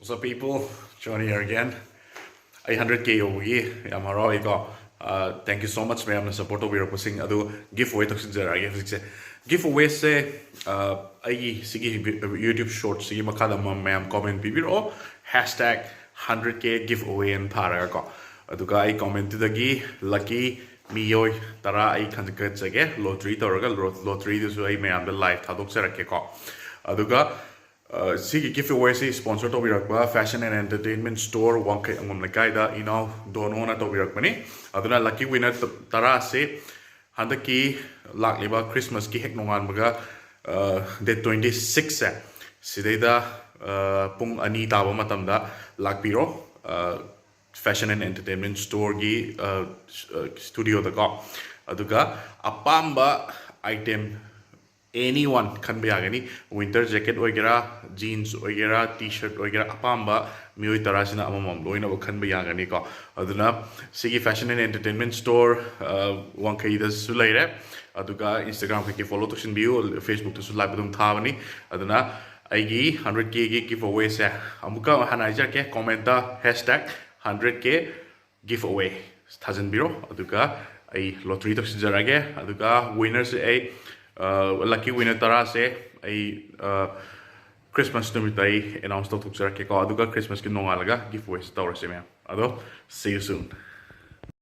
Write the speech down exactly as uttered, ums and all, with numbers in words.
So people, Johnny here again. ꯑꯩ hundred ꯀꯦ ꯌꯧꯕꯒꯤ ꯌꯥꯝ ꯍꯔꯥꯎꯏꯀꯣ. Thank you so much ꯃꯌꯥꯝꯅ support ꯇꯧꯕꯤꯔꯛꯄꯁꯤꯡ ꯑꯗꯨ. ꯒꯤꯐ ꯑꯋꯦ ꯇꯧꯁꯤꯟꯖꯔꯛꯑꯒꯦ ꯍꯧꯖꯤꯛꯁꯦ. ꯒꯤꯐ ꯑꯋꯦꯁꯦ ꯑꯩꯒꯤ ꯁꯤꯒꯤ ꯌꯨꯇ꯭ꯌꯨꯕ ꯁꯣꯔꯠꯁꯤꯒꯤ ꯃꯈꯥꯗ ꯃ- ꯃꯌꯥꯝ ꯀꯣꯃꯦꯟ ꯄꯤꯕꯤꯔꯛꯑꯣ, has tag hundred K gift away ꯑꯅ ꯊꯥꯔꯒꯀꯣ. ꯑꯗꯨꯒ ꯑꯩ ꯀꯣꯃꯦꯟꯠꯇꯨꯗꯒꯤ ꯂꯛꯀꯤ ꯃꯤꯑꯣꯏ ꯇꯔꯥ ꯑꯩ ꯈꯟꯒꯠꯆꯒꯦ, ꯂꯣꯇ꯭ꯔꯤ ꯇꯧꯔꯒ. ꯂꯣꯇ꯭ꯔꯤꯗꯨꯁꯨ ꯑꯩ ꯃꯌꯥꯝꯗ ꯂꯥꯏꯚ ꯊꯥꯗꯣꯛꯆꯔꯛꯀꯦꯀꯣ. ꯑꯗꯨꯒ ꯑ, ꯁꯤꯒꯤ ꯒꯤꯐ ꯑꯋꯦꯁꯤ ꯁ꯭ꯄꯣꯟꯁꯔ ꯇꯧꯕꯤꯔꯛꯄ ꯐꯦꯁꯟ ꯑꯦꯟ ꯑꯦꯟꯇꯔꯇꯦꯟꯃꯦꯟ ꯁ꯭ꯇꯣꯔ, ꯋꯥꯡꯈꯩ ꯑꯉꯣꯝ ꯂꯩꯀꯥꯏꯗ ꯏꯅꯥꯎ ꯗꯣꯅꯣꯅ ꯇꯧꯕꯤꯔꯛꯄꯅꯤ. ꯑꯗꯨꯅ ꯂꯛꯀꯤ ꯋꯤꯅꯔ ꯇꯔꯥꯁꯤ ꯍꯟꯗꯛꯀꯤ ꯂꯥꯛꯂꯤꯕ ꯈ꯭ꯔꯤꯁꯃꯥꯁꯀꯤ ꯍꯦꯛ ꯅꯣꯡꯉꯥꯟꯕꯒ, ꯗꯦꯠ ꯇ꯭ꯋꯦꯟꯇꯤ ꯁꯤꯛꯁꯁꯦ, ꯁꯤꯗꯩꯗ ꯑ, ꯄꯨꯡ ꯑꯅꯤ ꯇꯥꯕ ꯃꯇꯝꯗ ꯂꯥꯛꯄꯤꯔꯣ. ꯐꯦꯁꯟ ꯑꯦꯟ ꯑꯦꯟꯇꯔꯇꯦꯟꯃꯦꯟ ꯁ꯭ꯇꯣꯔꯒꯤ ꯁ꯭ꯇꯨꯗꯤꯑꯣꯗꯀꯣ. ꯑꯗꯨꯒ ꯑꯄꯥꯝꯕ ꯑꯥꯏꯇꯦꯝ ꯑꯦꯅꯤ ꯋꯥꯟ ꯈꯟꯕ ꯌꯥꯒꯅꯤ. ꯋꯤꯟꯇꯔ ꯖꯦꯀꯦꯠ ꯑꯣꯏꯒꯦꯔꯥ, ꯖꯤꯟꯁ ꯑꯣꯏꯒꯦꯔꯥ, ꯇꯤ ꯁꯔꯠ ꯑꯣꯏꯒꯦꯔꯥ, ꯑꯄꯥꯝꯕ ꯃꯤꯑꯣꯏ ꯇꯔꯥꯁꯤꯅ ꯑꯃꯃꯝ ꯂꯣꯏꯅꯃꯛ ꯈꯟꯕ ꯌꯥꯒꯅꯤꯀꯣ. ꯑꯗꯨꯅ ꯁꯤꯒꯤ ꯐꯦꯁꯟ ꯑꯦꯟ ꯑꯦꯟꯇꯔꯇꯦꯟꯃꯦꯟ ꯁ꯭ꯇꯣꯔ ꯋꯥꯡꯈꯩꯗꯁꯨ ꯂꯩꯔꯦ. ꯑꯗꯨꯒ ꯏꯟꯁꯇꯥꯒ꯭ꯔꯥꯝ ꯀꯩꯀꯩ ꯐꯣꯂꯣ ꯇꯧꯁꯤꯟꯕꯤꯌꯨ, ꯐꯦꯁꯕꯨꯛꯇꯁꯨ ꯂꯥꯏꯚ ꯑꯗꯨꯝ ꯊꯥꯕꯅꯤ. ꯑꯗꯨꯅ ꯑꯩꯒꯤ ꯍꯟꯗ꯭ꯔꯦꯠ ꯀꯦꯒꯤ ꯒꯤꯐ ꯑꯋꯦꯁꯦ ꯑꯃꯨꯛꯀ ꯍꯥꯟꯅ ꯍꯥꯏꯖꯔꯛꯀꯦ, ꯀꯣꯃꯦꯟꯠꯇ hashtag hundred K giveaway ꯊꯥꯖꯤꯟꯕꯤꯔꯣ, ꯑꯗꯨꯒ ꯑꯩ ꯂꯣꯇ꯭ꯔꯤ ꯇꯧꯁꯤꯟꯖꯔꯛꯑꯒꯦ. ꯑꯗꯨꯒ ꯋꯤꯅꯔꯁꯦ ꯑꯩ, ꯂꯛꯀꯤ ꯋꯤꯅꯔ ꯇꯔꯥꯁꯦ ꯑꯩ ꯈ꯭ꯔꯤꯁꯃꯥꯁ ꯅꯨꯃꯤꯠꯇ ꯑꯩ ꯑꯦꯅꯥꯎꯟꯁ ꯇꯧꯊꯣꯛꯆꯔꯛꯀꯦꯀꯣ. ꯑꯗꯨꯒ ꯈ꯭ꯔꯤꯁꯃꯥꯁꯀꯤ ꯅꯣꯡꯉꯥꯜꯂꯒ ꯒꯤꯐ ꯑꯋꯦꯁꯦ ꯇꯧꯔꯁꯦ ꯃꯌꯥꯝ. ꯑꯗꯣ, see you soon.